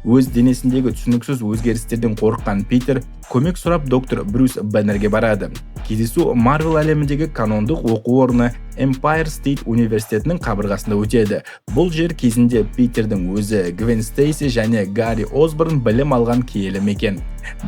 Өз денесіндегі түсініксіз өзгерістерден қорыққан Питер көмек сұрап доктор Брюс Беннерге барады. Кездесу Марвел әлеміндегі канондық оқу орны Empire State университетінің қабырғасында өтеді. Бұл жер кезінде Питердің өзі, Гвен Стейси және Гарри Осборн білім алған киелі мекен.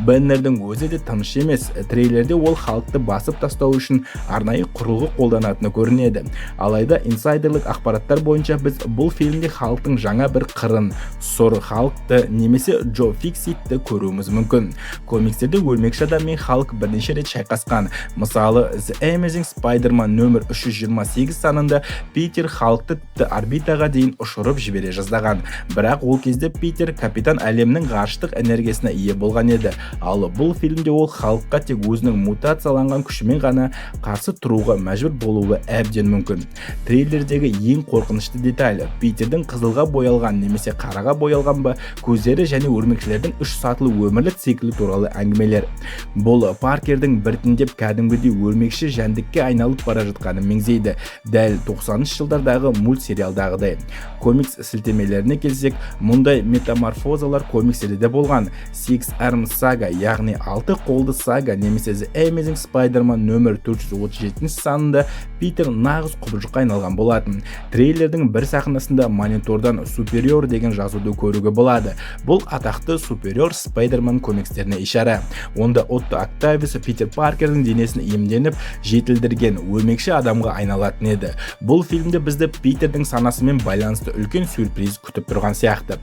Беннердің өзі де тыныш емес. Трейлерде ол Халкты басып тастау үшін арнайы құрылғы қолданатыны көрінеді. Алайда инсайдерлік ақпараттар бойынша біз бұл фильмде Халктың жаңа бір қырын, сұр Халкты немесе Джо Фикситті көруіміз мүмкін. Комикстерде Өрмекші адам мен Халк бірнеше рет шайқасқан. Мысалы, The Amazing Spider-Man нөмір 328 санында Питер Халкты тіпті орбитаға дейін ұшырып жібере жаздаған. Бірақ ол кезде Питер капитан әлемнің ғарыштық энергиясына ие болған еді. Ал бұл фильмде ол Халкқа тек өзінің мутацияланған күшімен ғана қарсы тұруға мәжбүр болуы әбден мүмкін. Трейлердегі ең қорқынышты деталь – Питердің қызылға боялған немесе қараға боялған ба көздері және өрмекшілердің үш сатылы өмірлік циклі туралы әңгімелер. Бұл Паркердің біртіндеп кәдімгідей өрмекші жәндікке айналып бара жатқанын меңзейді, дәл 90 жылдардағы мультсериалдағыдай. Комикс сілтемелеріне келсек, мұндай метаморфозалар комикстерде де болған. Six Arm Saga, яғни алты қолды сага, немесе The Amazing Spider-Man нөмір 437 санында Питер нағыз құбыжыққа айналған болатын. Трейлердің бір сахнасында монитордан «Superior» деген жазуды көруге болады. Бұл атақты Superior Spider-Man комикстеріне ишара. Онда Отто Октавиус Питер Паркердің денесін иемденіп, жетілдірген өрмекші адамға айналатын еді. Бұл фильмде бізді Питердің санасымен байланысты үлкен сюрприз күтіп тұрған сияқты.